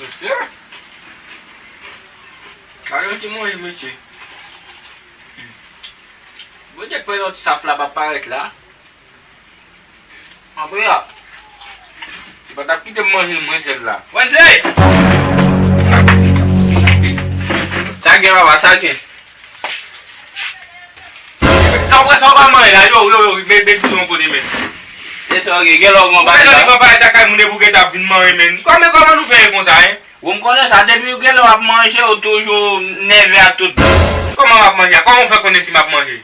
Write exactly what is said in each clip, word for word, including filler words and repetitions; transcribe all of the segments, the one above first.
Mesye. Pa gen ki manje, mesye. Bondye k fè lòt saf la pa parèt la. Antre a. Li pa t ap kite m manje l mwen sèl la. Wendy! Sa gen, papa, sa gen? Sa w prese w pa manje la, yo, yo, yo, men, men, men, yon kote, men. E sa w gen, gen lè w gen yon bagay la. Ou gen lè w gen yon bagay lakay moun epi w gentan ap vin manje, men. Kòman, kòman nou fè konsa, en? Ou m konnen sa, depi w gen lè w ap manje, ou toujou nève ak tout. Kòman w ap manje? Kòman w fè konnen si m ap manje?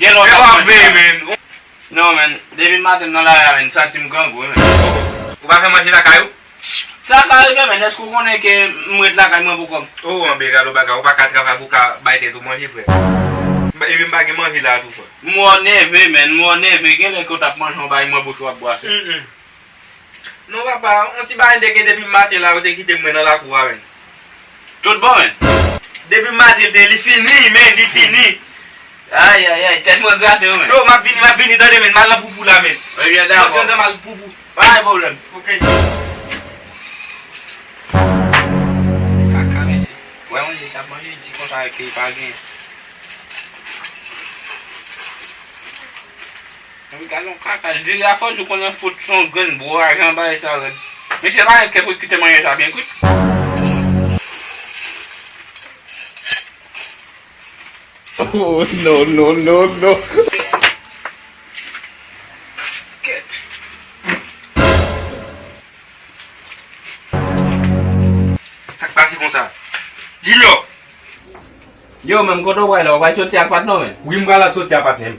Gen lè w t ap manje. Men w ap veye, men. Non, men, depi maten nan lari a, men, m santi m grangou, wi, men. Ou pa fè manje lakay ou? Sa ka rive, men, èske w konnen ke m ret lakay mwen pou kò m? O, anben, gade yon bagay, ou pa ka travay pou w ka bay tèt ou manje, frè. M pa- Epi m pa gen manje la tou, frè. M wè w nève, men, m wè w nève, gen lè ke w t ap manje yon bagay mwen bouch ou ap bwase. Mm, mm. Non, papa, yon ti bagay m te gen depi maten la, yo te kite mwen nan lakou a, men. Tout bon, men. Depi maten, te, li fini, men, li fini. Ay, ay, ay, tèt mwen grate, wi, men. Yo, m ap vini, m ap vini, tande, men, m al nan poupou la, men. Ebyen, dakò. Yo, tande, m al poupou. Pa gen pwoblèm. Ok. Kaka, mesye. Wè, yon nèg ap manje, di konsa ke li pa gen. Epi gade yon kaka, Julia fò di konnen fout son grenn bwa jan bagay sa rèd. Mesye pa gen kè pou kite manje sa byen kwit. Oh, no, no, no, no. Sa k pase konsa? Junior! Yo, menm kote w pral la, w pral soti ak patnè w, menm? Wi, m pral al soti ak patnè m.